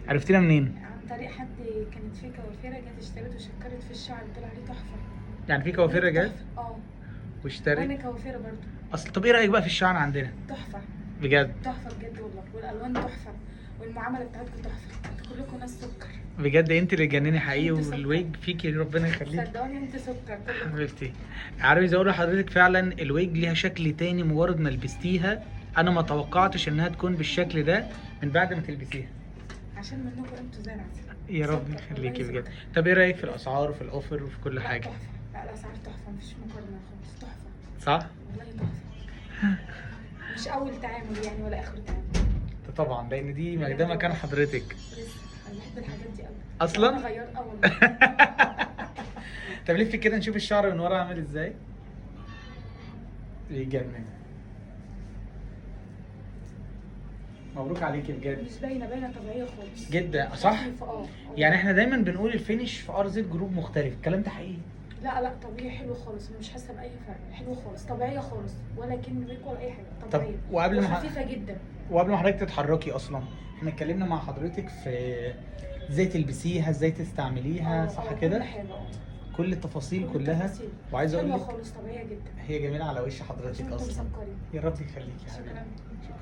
عرفتينا منين؟ عن طريق حد كانت في كوافيره جت اشترت وشكرت في الشعر، طلع عليه تحفة. يعني في كوافيره جت تحفة. اه. واشترت؟ وانا كوافيره برضو. اصل طب ايه رايك بقى في الشعر عندنا؟ تحفة. بجد؟ تحفة بجد والله، والالوان تحفة، والمعاملة بتاعتكم تحفة، انتوا كلكم ناس سكر. بجد انت اللي تجنني حقيقي، انت سكر. والويج فيكي ربنا يخليك. صدقوني انت سكر كلكم. حبيبتي، عايز اقول لحضرتك فعلا الويج ليها شكل تاني مجرد ما لبستيها، انا ما توقعتش انها تكون بالشكل ده من بعد ما تلبسيها. عشان منكم انتوا زي العسل. يا رب سكر، يخليكي والله بجد. سكر. طب ايه رايك في الاسعار وفي ال offer وفي كل لا حاجة؟ تحفة، لا الاسعار تحفة، مفيش مقارنة خالص، تحفة. صح؟ والله تحفة. مش اول تعامل يعني ولا اخر تعامل. طبعا لان دي ده مكان حضرتك. لسه انا بحب الحاجات دي قوي. أصلاً؟ انا غيرت، اه والله. طب لفي كده نشوف الشعر من ورا عامل ازاي. يجنن. مبروك عليكي بجد. مش باينة، باينة طبيعية خالص. جدا صح؟ خفيفة، اه. يعني احنا دايما بنقول ال finish في RZ Group مختلف، الكلام ده حقيقي؟ لا لا، طبيعي حلو خالص، انا مش حاسه باي فرق، حلو خالص، طبيعية خالص، ولا كأن ويك ولا اي حاجة، طبيعية. وقبل ما وخفيفة جدا. وقبل ما حضرتك تتحركي اصلا احنا اتكلمنا مع حضرتك في ازاي تلبسيها، ازاي تستعمليها، صح كده؟ كل حاجة اه. كل التفاصيل كل كلها. التفاصيل. وعايز اقول حلوة لك خالص، طبيعية جدا. هي جميلة على وش حضرتك عشان انتم اصلا. مسكرين. يا رب يخليك يا حبيبتي. شكرا.